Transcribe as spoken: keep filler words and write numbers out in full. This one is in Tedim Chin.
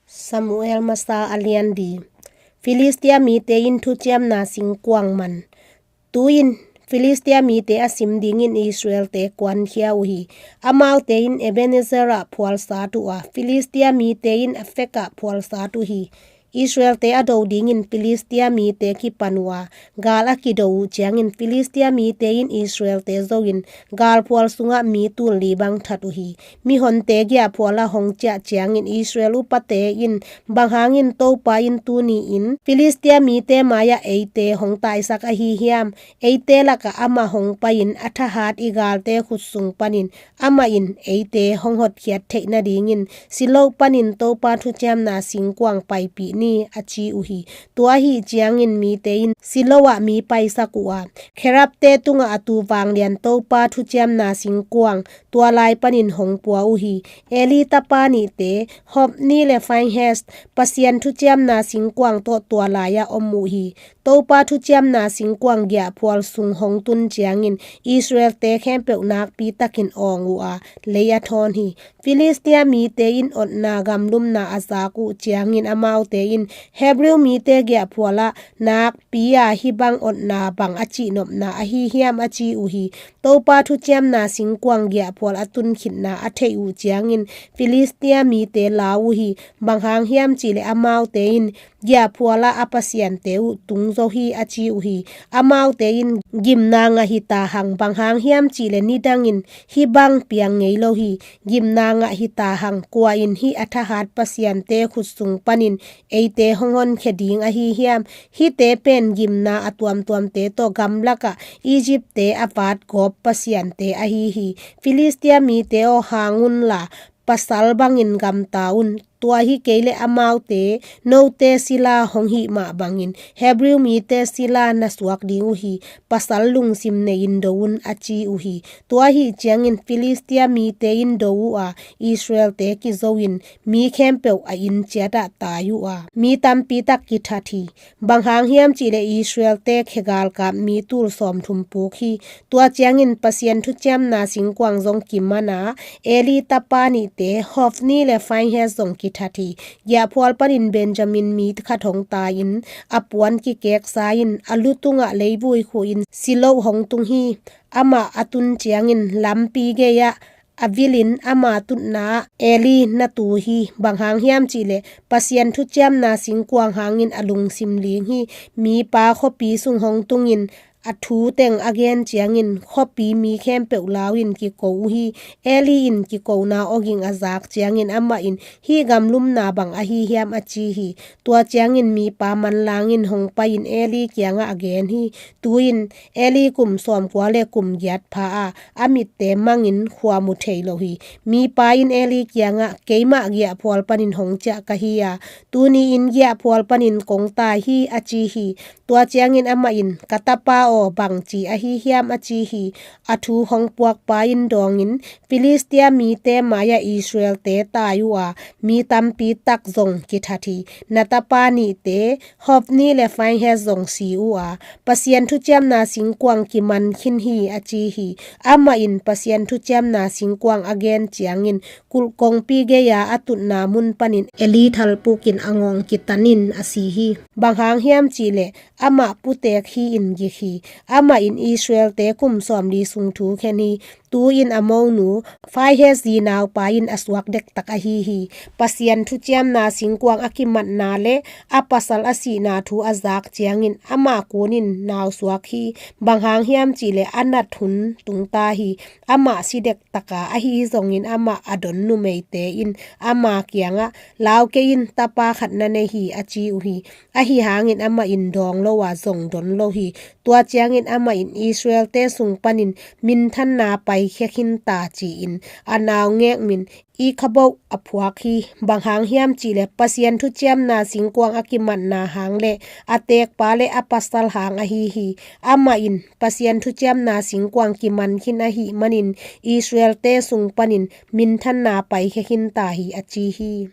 Samuel masa a lian li. Filistia mite in thuciamna singkuang man. Tu-in Filistia mite a sim dingin Israelte kuankhia uh hi. Amaute in Ebenezer ah phualsat uh a, Filistia mite in Afek ah phualsat uh hi. Israelte a do dingin Filistia mite kipan uh a, gal a kido uh ciangin Filistia mite in Israelte zo in galphual sungah mi tul li bang that uh hi. Mihonte giahphual ah hong ciah ciangin Israel upate in, "Bang hangin Topa in tuni-in Filistia mite mai-ah eite hong taisak ahi hiam? Eite lakah amah hong pai-in a thahat i galte khut sung panin amah in eite hong hotkhiat theih nadingin Silo panin Topa thuciamna singkuang paipih ni," a ci uh hi. Tua ahi ciangin mite in Silo ah mi paisak uh a, Kherubte tungah a tu vanglian Topa thuciamna singkuang tua lai panin hong pua uh hi. Eli tapa nihte Hofni le Finehas Pasian thuciamna singkuang tawh tua lai-ah om uh hi. Topa thuciamna singkuang giahphual sung hong tun ciangin Israelte khempeuh nakpi takin awng uh a, lei a thawn hi. Filistia mite in otna gamlumna a zak uh ciangin amaute in, "Hebrew mite giahphual ah nakpi-a hih bang otna bang a cihnopna ahi hiam?" a ci uh hi. Topa thuciamna singkuang giahphual a tunkhitna a theih uh ciangin Filistia mite lau uh hi. Bang hang hiam cihleh amaute in, "Giahphual ah a pasiante uh tung zo hi," a ci uh hi. Amaute in, "Gimna ngah hi ta hang, bang hang hiam cihleh nidangin hih bang piang ngei lo hi. Gimna ngah hi ta hang, kua in hih a thahat pasiante khut sung panin eite hong honkhia ding ahi hiam? Hihte pen gimna a tuamtuamte tawh gamlakah Egyptte a vatgawp pasiante ahi hi. Filistia mite aw, hang unla pasal bangin gamta un. Tua hi kei leh amaute note sila hong hih mah bangin Hebrew mite sila na suak ding uh hi. Pasal lungsim nei-in do un," a ci uh hi. Tua ahi ciangin Filistia mite in do uh a, Israelte kizo in mi khempeuh a inn ciatah tai uh a, mi tampi tak kithat hi. Bang hang hiam cihleh Israelte khe galkap mi tul sawmthum puk hi. Tua ciangin Pasian thuciamna singkuang zong kiman a, Eli tapa nihte Hofni le Finehas zong kithat hi. Giahphual panin Benjamin mi khat hong tai-in a puan kikeksa in a lu tungah leivui khuh-in Silo hong tung hi. Amah a tun ciangin lampi gei-ah a vilin ama tutna ah Eli na tu hi. Bang hang hiam cihleh Pasian thuciamna singkuang hangin a lungsim ling hi. Mipa khuapi sung hong tungin a thu teng a gen ciangin khuapi mi khempeuh lau-in kiko uh hi. Eli in kikona awging a zak ciangin amah in, "Hih gamlumna bang ahi hiam?" a ci hi. Tua ciangin mipa manlangin hong pai-in Eli kiangah a gen hi. Tu-in Eli kum sawmkua le kum giat pha a, a mitte mangin khua mu thei lo hi. Mipa in Eli kiangah, "Keimah giahphual panin hong ciah ka hi a, tuni-in giahphual panin kong tai hi," a ci hi. Tua ciangin amah in, "Ka tapa aw, bangci ahi hiam?" a ci hi. A thu hong puakpa in dawngin, "Filistia mite mai-ah Israelte tai uh a, mi tampi tak zong kithat hi. Na tapa nihte Hofni le Finehas zong si uh a, Pasian thuciamna singkuang kiman khin hi," a ci hi. Amah in Pasian thuciamna singkuang a gen ciangin kulh kongpi gei-a a tutna mun panin Eli thalpukin a ngawng kitanin a si hi. Bang hang hiam cihleh amah putek hi-in gik hi. Amah in Israelte kum sawmli sung thu khen hi. Tu-in a monu Finehas zi naupa in a suak dektak ahi hi. Pasian thuciamna singkuang a kimatna le a pasal a sihna thu a zak ciangin ama kunin nau suak hi. Bang hang hiam cihleh a nat hun tungta hi. Amah si dektaka ahi zongin amah a don numeite in ama kiangah, "Lau kei in, tapa khat na nei hi," a ci uh hi. Ahi hangin amah in dawng lo a, zong don lo hi. Tua ciangin amah in Israelte sung panin minthanna paikhia khin ta ci-in a naungek min Ikhaboh a phuak hi. Bang hang hiam cihleh Pasian thuciamna singkuang a kimatna hang le a tekpa le a pasal hang ahi hi. Amah in Pasian thuciamna singkuang kiman khin ahih manin Israelte sung panin minthanna paikhia khin ta hi, a ci hi.